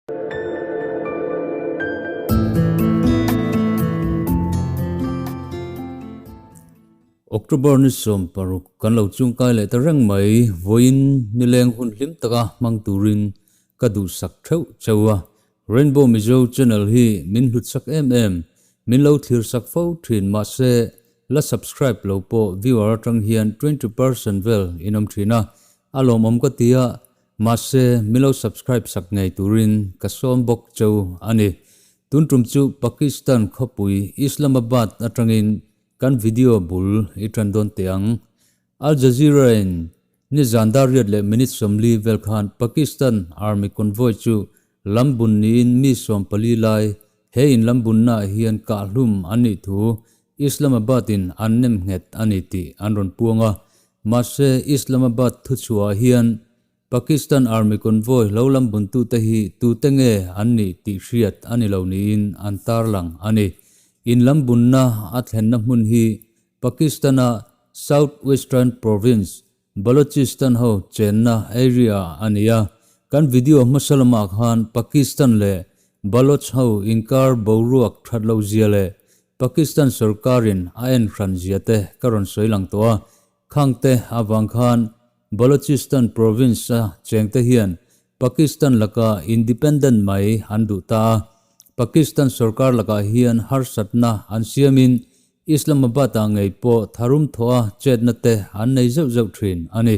October ni 16 kan lo chungkai leh ta reng mai vawiin nileng hun hlim taka hmang turin ka duhsak theuh cheu a. Rainbow Mizo channel hi min hlutsak em em, min lo thlirsak fo thin mahse la subscribe lo pawh viewer atang hian 20% vel in awm thin a, a lawmawm ka ti a, Mahse, min lo subscribe sak ngei turin ka sawm bawk cheu a ni. Tun tum chu Pakistan khawpui Islamabad atangin kan video bul i tan dawn teh ang. Al Jazeera in nizan dar riat leh minute 40 vel khan Pakistan Army convoy chu lambun niin mi 14 lai he in lambunnaah hian kahhlum an nih thu Islamabad in an nem nghet a ni tih an rawn puang a. Mahse, Islamabad thuchhuah hian Pakistan Army convoy lo lam buntute hi tute nge an nih tih hriat a ni lo niin an tarlang a ni. In lam bunna a thlenna hmun hi Pakistan-a South Western Province, Balochistan ho chenna area a ni a. Kan video hmasa lamah khan Pakistan leh Baloch ho inkar boruak that lo zia leh Pakistan sorkarin a en hran zia te ka rawn sawi lang tawh a. Khangte avang khan Balochistan province-a chengte hian Pakistan laka independent mai an duh ta a. Pakistan sorkar lakah hian harsatna an siamin Islamabad-ah ngei pawh tharum thawha chetna te an nei zeuh zeuh thin a ni.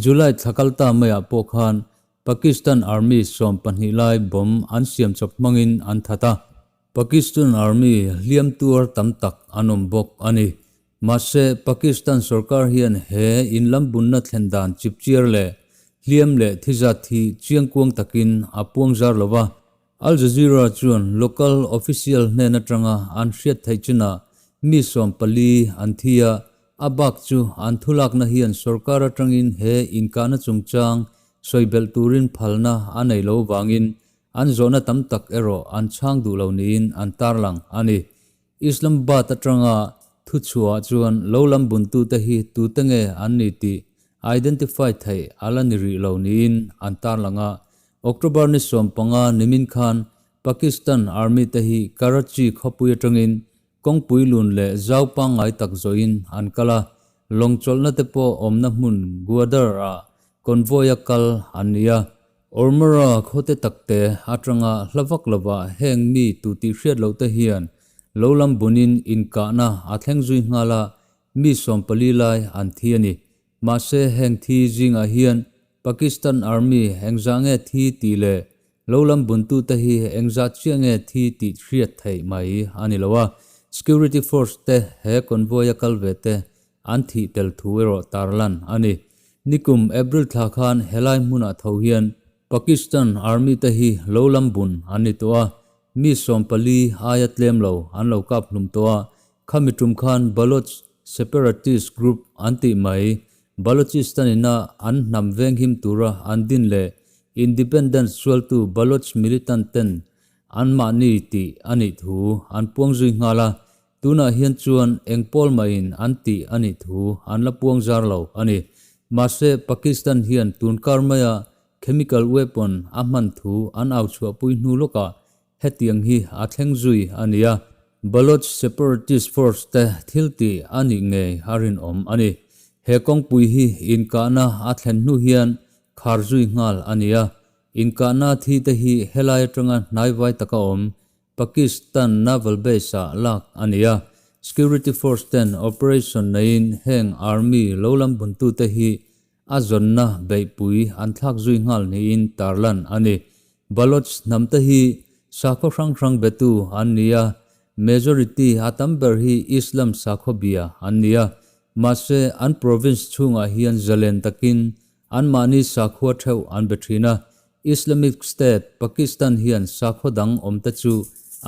July thla kal ta maiah pawh khan Pakistan Army 12 lai bomb an siam chawp hmangin an that a. Pakistan Army hliam tuar tam tak an awm bawk a ni. Mahse, Pakistan sorkar hian he inlambunna thlen dan chipchiar leh hliam leh thizat hi chiangkuang takin a puang zar lo va. Al Jazeera chuan local official hnen atanga an hriat theih chinah mi 14 an thi a, a bak chu an thulakna hian sorkar atangin he inkahna chungchang sawi belh turin phalna a nei lo vangin an zawhna tam tak erawh an chhang duh lo niin an tarlang a ni. Islamabad atanga thuchhuah chuan lo lam buntute hi tute nge an ni tih identify theih a la ni rih lo niin an tarlang a. October ni 15 nimin khan Pakistan Army te hi Karachi khawpui atangin kawngpui lun leh zau pangngai tak zawhin an kal a, lawng chawlhna te pawh awmna hmun Gwadar-ah convoy-a kal an ni a. Ormara khawte takte atanga hla vak lovah heng mi tu tih hriat loh te hian lo lam bunin inkahna a thleng zui nghal a, mi 14 lai an thi a ni. Mahse heng thi zingah hian Pakistan Army engzah nge thi tih leh lo lam buntute hi engzah chiah nge thi tih hriat theih mai a ni lo a, security force te he convoy-a kal ve te an thih tel thu erawh tarlan a ni. Nikum April thla khan helai hmunah tho hian Pakistan Army te hi lo lam bun an ni tawh a, mi 14 aia tlem lo an lo kap hlum tawh a, khami tum khan Baloch Separatist Group an tih mai, Balochistan ina an hnam venghim tura an din leh independence sualtu Baloch militant ten anmahni tih a nih thu an puang zui nghal a, Tunah hian chuan eng pawl mahin an tih a nih thu an la puang zar lo a ni. Mahse, Pakistan hian tun kar maia chemical weapon a hman thu an au chhuahpui hnu lawkah hetiang hi a thleng zui a ni a. Baloch Separatist Force te thil tih a nih ngei a rinawm a ni. He kawngpui hi inkahna a thlen hnu hian khar zui nghal a ni a. Inkahna thi te hi helai atanga hnaivai taka awm Pakistan Naval Base-ah lak a ni a, security force ten operation neiin heng army lo lam buntute hi a zawnna beihpui an thlak zui nghal niin tarlan a ni. Baloch hnamte hi sakhaw hrang hrang betu an ni a, majority a tam ber hi Islam sakhaw bia an ni a, mahse an province chhungah hian zalen takin anmahni sakhua theuh an be thin a, Islamic State, Pakistan hian sakhaw dang awmte chu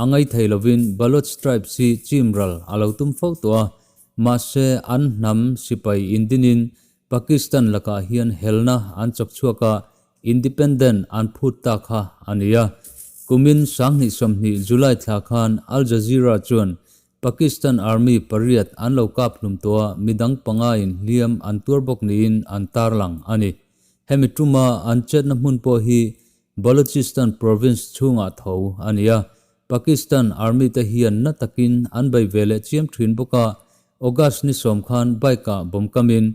a ngai thei lovin Baloch tribes hi chimral a lo tum fo tawh a, mahse an hnam sipai indinin Pakistan lakah hian helna an chawk chhuak a, independent an phut ta kha a ni a. Kumin 2020 July thla khan Al Jazeera chuan Pakistan Army pariat an lo kap hlum tawh a, midang panga in hliam an tuar bawk niin an tarlang a ni. Hemi tuma an chetna hmun pawh hi Balochistan province chhungah tho a ni a. Pakistan Army te hian na takin an bei ve leh chiam thin bawk a, August ni sawm khan bike-ah bomb kamin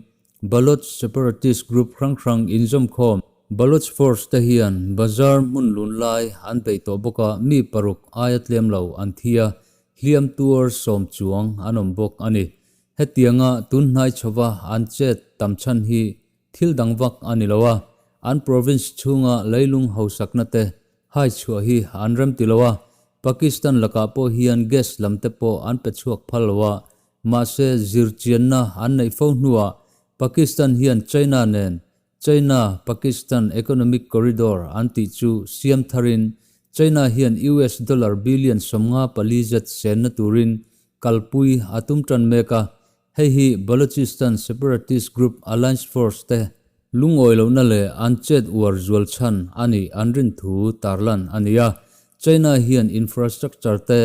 Baloch separatist group hrang hrang inzawmkhawm Baloch Force te hian bazar hmun lun lai an bei tawh bawk a, mi paruk aia tlem lo an thi a, hliam tuar sawm chuang an awm bawk a ni. Hetianga tun hnai chhova an chet tam chhan hi thil dang vak a ni lo a, an province chhunga leilung hausakna te hai chhuah hi an rem ti lo a, Pakistan lakah pawh hian gas lam te pawh an pe chhuak phal lo a, mahse zirchianna an neih fo hnuah Pakistan hian China nen China Pakistan Economic Corridor an tih chu siam tharin China hian US dollar billion 54 zet senna turin kalpui a tum tan mek a, hei hi Balochistan separatist group Alliance Force te lungawi lohna leh an chet uar zual chhan a nih an rin thu tarlan a ni a. China hian infrastructure te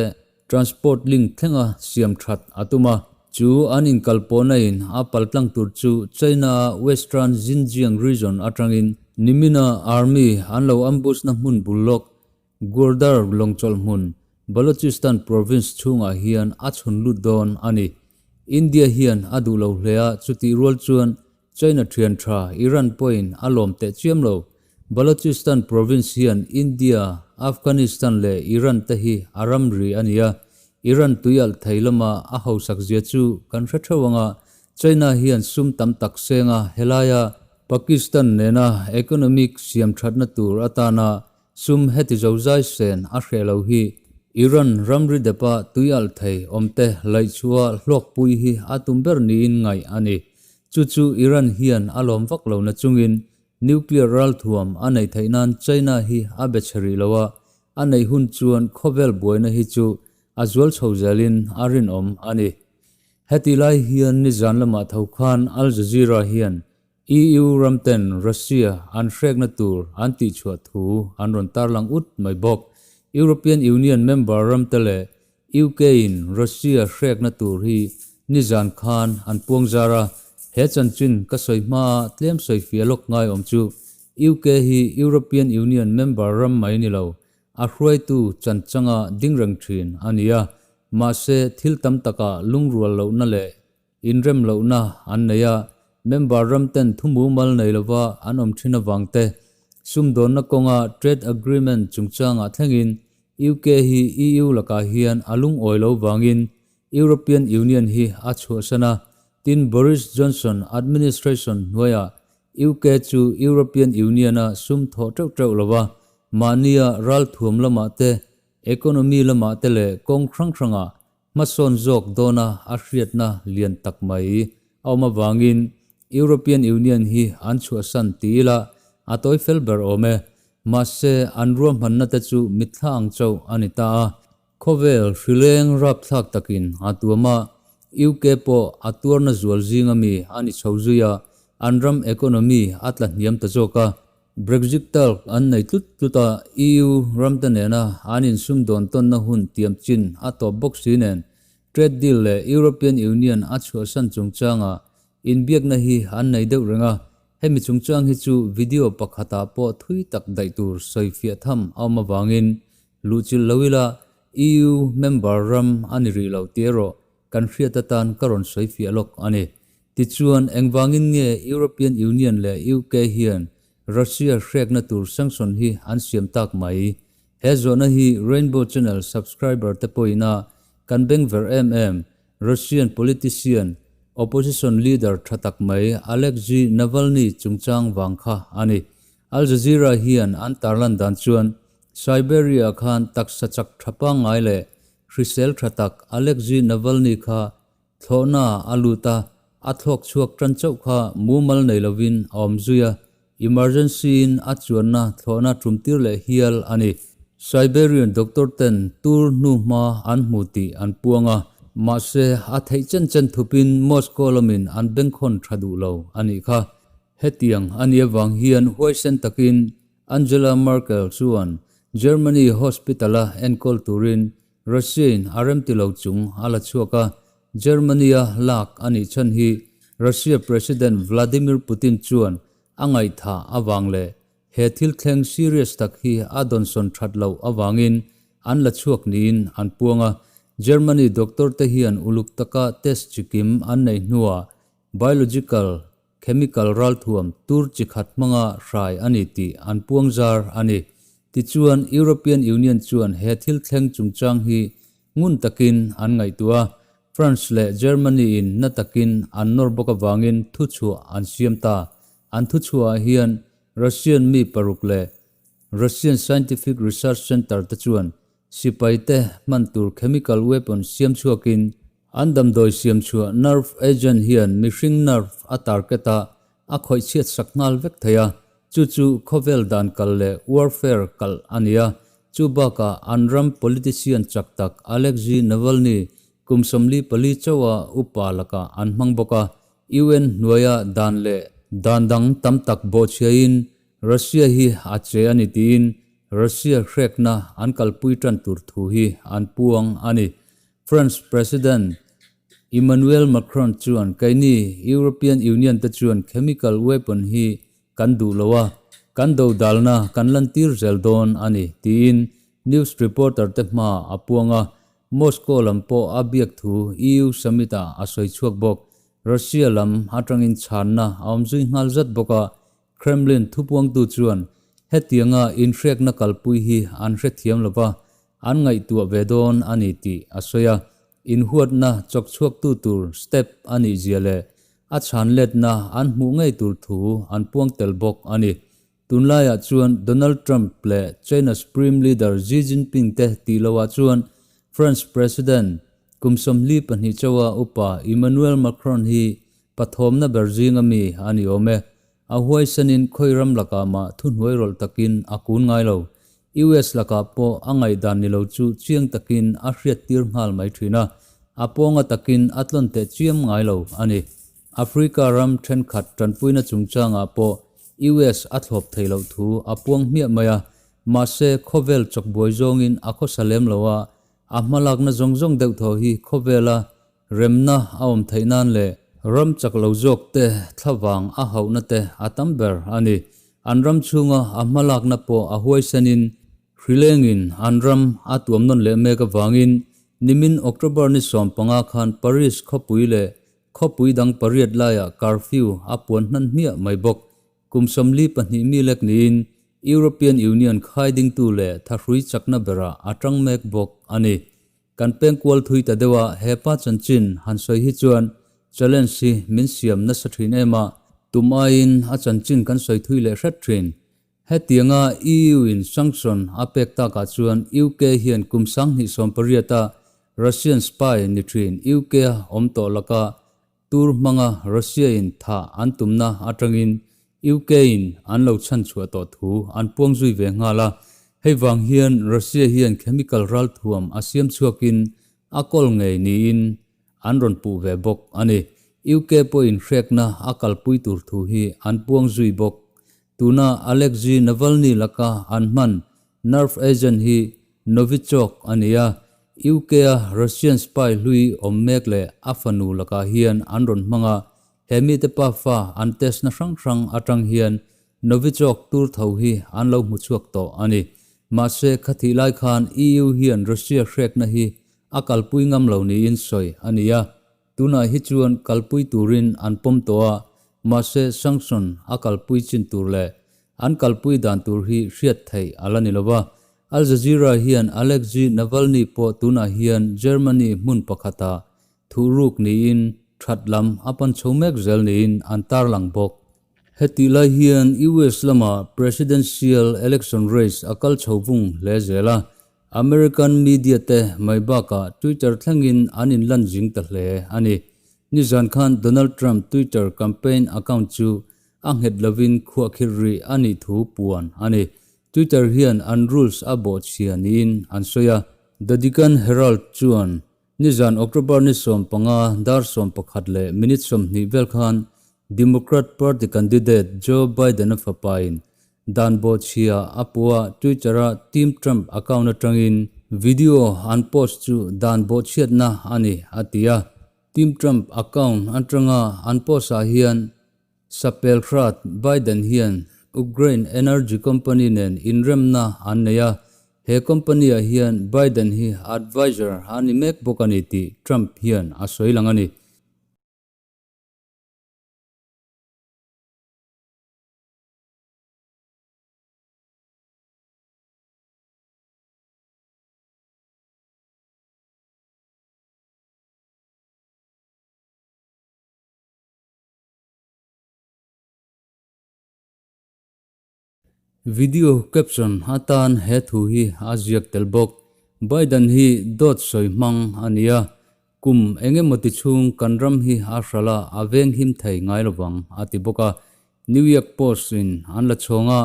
Transport link thlenga siam that a tum a, chu an inkalpawhna in a paltlang tur chu China-a Western Xinjiang region atangin nimina army an lo ambush na hmun bul lawk Gwadar lawngchawlh hmun Balochistan province chhungah hian a chhun lut dawn a ni. India hian a duh lo hle a, chutih rual chuan China thian tha Iran pawhin a lawm teh chiam lo. Balochistan province hian India, Afghanistan leh Iran te hi a ramri a ni a, Iran tuialh thei lama a hausak zia chu kan hre theuh ang a, China hian sum tam tak senga helaia Pakistan nena economic siam thatna tur atana sum heti zozai sen a hreh lo hi Iran ramri depa tuialh thei awmte laihchhuah hlawkpui hi a tum ber niin ngaih a ni. Chu chu Iran hian a lawm vak lo na chungin nuclear ralthuam a neih theih nan China hi a be chhe rih lo a, a neih hun chuan khawvel buaina hi chu a zual chho zelin a rinawm a ni. Heti lai hian nizan lamah tho khan Al Jazeera hian EU ramten Russia an hrekna tur an tihchhuah thu an rawn tarlang ut mai bawk. European Union member ramte leh UK-in Russia hrekna tur hi nizan khan an puang zar a, he chanchin ka sawi hmaa tlem sawi fiah lawk ngai awm chu UK hi European Union member ram mai ni lo, a hruaitu chanchanga ding reng thin a ni a, mahse thil tam takah lungrual lohna leh Inrem lohna an nei a, member ramten thu mumal nei lova an awm thin avang te, sumdawnna kawnga trade agreement chungchangah thlengin UK hi EU lakah hian a lungawi lo vangin European Union hi a chhuahsan a, tin Boris Johnson administration hnuaiah UK chu European Union-a sum thawh teuh teuh lova mahnia ralthuam lamah te, economy lamah te leh kawng hrang hrangah Hmasawn zawk dawna a hriatna lian tak mai a awm avangin European Union hi an chhuahsan ti ila a tawi fel ber awm e. Mahse, an ruahmanna te chu mitthla ang chauh a ni ta a. Khawvel hrileng rapthlak takin a tuam a, UK pawh a tuarna zual zinga mi a ni chho zui a, an ram economy a tla hniam ta zawk a. Brexit talk an nei tlut tlut a, EU ramte nena an insumdawn tawnna hun tiam chin a tawp bawk si nen, trade deal leh European Union a chhuahsan chungchanga inbiakna hi an nei deuh reng a, hemi chungchang hi chu video pakhatah pawh thui tak daih tur sawifiah tham a awm avangin luhchilh lo ila EU member ram a ni rih lo tih erawh kan hriat atan ka rawn sawifiah lawk a ni. Tichuan, engvangin nge European Union leh UK hian Russia hrekna tur sanction hi an siam tak mai? He zawhna hi Rainbow Channel subscriber te pawhin a kan beng ver em em, Russian politician, opposition leader tha tak mai Alexei Navalny chungchang vang kha a ni. Al Jazeera hian an tarlan dan chuan Siberia khan taksa chak tha pangngai leh hrisel tha tak Alexei Navalny kha Thlawhna a lut a, a thlawk chhuak tan chauh kha mumal nei lovin a awm zui a, emergency-in a chuanna thlawhna tum tir leh hial a ni. Siberian doctor ten tur hnu hma an hmu tih an puang a, mahse a theih chen chen thupin Moscow lamin an bengkhawn tha duh lo a nih kha. Hetiang a nih avang hian huaisen takin Angela Merkel chuan Germany hospital-a enkawl turin Russia-in a remti lo chung a la chhuak a, Germany-a lak a nih chhan hi Russia President Vladimir Putin chuan a ngaihthah avang leh he thil thleng serious tak hi a dawnsawn that loh avangin an la chhuak niin an puang a. Germany doctor te hian uluk taka test chikim an neih hnuah biological chemical ralthuam tur chi khat hmanga hrai a ni tih an puang zar a ni. Tichuan, European Union chuan he thil thleng chungchang hi ngun takin an ngaihtuah a, France leh Germany-in na takin an nawr bawk avangin thuchhuah an siam ta. An thuchhuahah hian Russian mi paruk leh Russian Scientific Research Center te chuan sipai te hman tur chemical weapon siam chhuakin an damdawi siam chhuah nerve agent hian mihring nerve a target a, a khawih chhiat sak nghal vek thei a, chu chu khawvel dan kal leh warfare kalh a ni a, chu bakah an ram politician chak tak Alexei Navalny kum 44 chauha upa lakah an hmang bawk a, UN hnuaia dan leh dan dang tam tak bawhchhiain Russia hi a che a ni tiin Russia hrekna an kalpui tan tur thu hi an puang a ni. France President Emmanuel Macron chuan keini European Union te chuan chemical weapon hi kan duh lo a, kan dodalna kan lantir zel dawn a ni tiin news reporter te hmaah a puang a, Moscow lam pawh a biak thu EU summit ah a sawi chhuak bawk. Russia lam atangin chhanna a awm zui nghal zat bawk a, Kremlin thupuangtu chuan hetianga inhrekna kalpui hi an hrethiam lo va, an ngaihtuah ve dawn a ni tih a sawi a. Inhuatna chawkchhuaktu tur step a nih zia leh a chhanletna an hmuh ngei tur thu an puang tel bawk a ni. Tunlaiah chuan Donald Trump leh China Supreme Leader Xi Jinping te tih loah chuan France President kum 42 chauha upa Emmanuel Macron hi pathawmna ber zinga mi a ni awm e. A huaisanin khawi ram lakah mah thuhnuai rawlh takin a kun ngai lo. US lakah pawh a ngaihdan ni lo chu chiang takin a hriattir nghal mai thin a, a pawnga takin a tlawn teh chiam ngai lo a ni. Africa ram thenkhat tanpuina chungchangah pawh US a thlawp thei loh thu a puang hmiah mai a, mahse khawvel chawkbuai zawngin a khawsa lem lo a, a hmalakna zawng zawng deuh thaw hi khawvela Remna a awm theih nan leh ram chak lo zawk te thlavang a hauhna te a tam ber a ni. An ram chhunga a hmalakna pawh a huaisanin hrilengin an ram a tuam nawn leh mek avangin nimin October ni 15 khan Paris khawpui leh khawpui dang pariat laiah curfew a puan hnan hmiah mai bawk. Kum 42 mi lek niin European Union khai dingtu leh thahrui chakna berah a tang mek bawk a ni. Kan peng kual thui ta deuh a, hepa chanchin han sawi hi chuan challenge hi min siam nasa thin em a, tum aiin a chanchin kan sawi thui leh hret thin. Hetianga EU in sanction a pek takah chuan UK hian kum 2018 a Russian spy ni thin UK a awm tawh laka Tur hmanga Russia in thah an tumna atangin UK in an lo chhanchhuah tawh thu an puang zui ve nghal a. Hei vang hian Russia hian chemical ralthuam a siam chhuakin a kawl ngei niin an rawn puh ve bawk a ni. UK pawhin hrekna a kalpui tur thu hi an puang zui bawk. Tuna Alexei Navalny laka an hman nerve agent hi Novichok a ni a, UK-a Russian spy hlui awm mek leh a fanu lakah hian an rawn hmang a, he mite pafa an test na hrang hrang atang hian Novichok tur tho hi an lo hmu chhuak tawh a ni. Mahse, khathih lai khan EU hian Russia hrekna hi a kalpui ngam lo niin sawi a ni a, tunah hi chuan kalpui turin an pawm tawh a, mahse sanction a kalpui chin tur leh An kalpui dan tur hi hriat theih a la ni lo va. Al Jazeera hian Alexei Navalny pawh tunah hian Germany hmun pakhatah thuhruk niin that lam a pan chho mek zel niin an tarlang bawk. Hetih lai hian US lama presidential election race a kal chho vung hle zel a, American media te mai bakah Twitter thlengin an inlan zing ta hle a ni. Nizan khan Donald Trump Twitter campaign account chu a nghet lovin khuahkhirh rih a nih thu puan a ni. Twitter hian an rules a bawhchhia niin an sawi a. The Deccan Herald chuan nizan October ni 15 dar 11 leh minute 20 vel khan Democrat Party candidate Joe Biden-a fapain dan bawhchhia a puh a, Twitter-a Team Trump account atangin video an post chu dan bawhchhiatna a ni a ti a. Team Trump account atanga an post-ah hian Sapel hrat Biden hian Ukraine energy company nen inremna an nei a, he company-ah hian Biden hi adviser a ni mek bawk a ni tih Trump hian a sawi lang a ni. Video caption atan he thu hi a ziak tel bawk. Biden hi dawt sawi hmang a ni a, kum eng emaw ti chhung kan ram hi a hralh a, a veng him thei ngai lovang a ti bawk a. New York Post in an la chhawng a,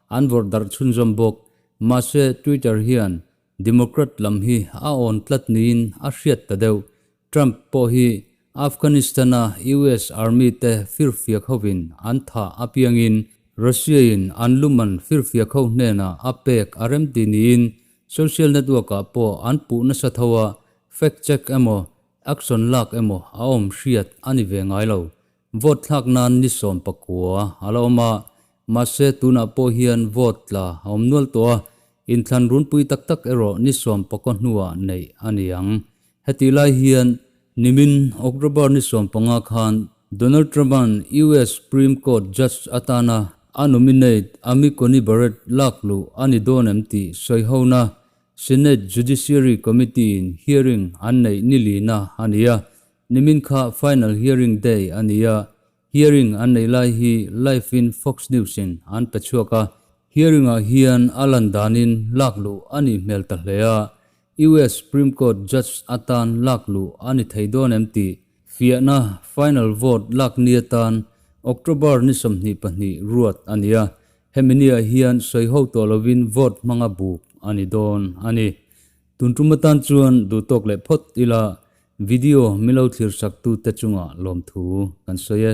an vawrh darh chhunzawm bawk. Mahse Twitter hian Democrat lam hi a awn tlat niin a hriat ta deuh. Trump pawh hi Afghanistan-a US Army te firfiak hovin an thah apiangin Russia-in an luman firfiak ho hnenah a pek a remti niin social network-ah pawh an puh nasa tho a, fact check emaw action lak emaw a awm hriat a ni ve ngai lo. Vote thlak nan ni 19 a la awm a, mahse tunah pawh hian vote tla a awm nual tawh a, inthlan runpui tak tak erawh ni 19 hnuah neih a ni ang. Hetih lai hian nimin October ni 15 khan Donald Trump-a'n US Supreme Court Judge atana a nominate Amy Coney Barrett lak luh a ni dawn em tih sawihona Senate Judiciary Committee-in hearing an neih ni lina a ni a, Nimin kha final hearing day a ni a, hearing an neih lai hi live in Fox News in an pe chhuak a, hearing ah hian a lan danin lak luh a nih hmel ta hle a, US Supreme Court judge atan lak luh a ni thei dawn em tih fiahna final vote lak ni atan October ni 22 ruat a ni a, hemi ni ah hian sawi ho tawh lovin vote hmanga buk a ni dawn a ni. Tun tum atan chuan duh tawk leh phawt ila Video milo thlir sak tute chungah lawmthu kan sawi e.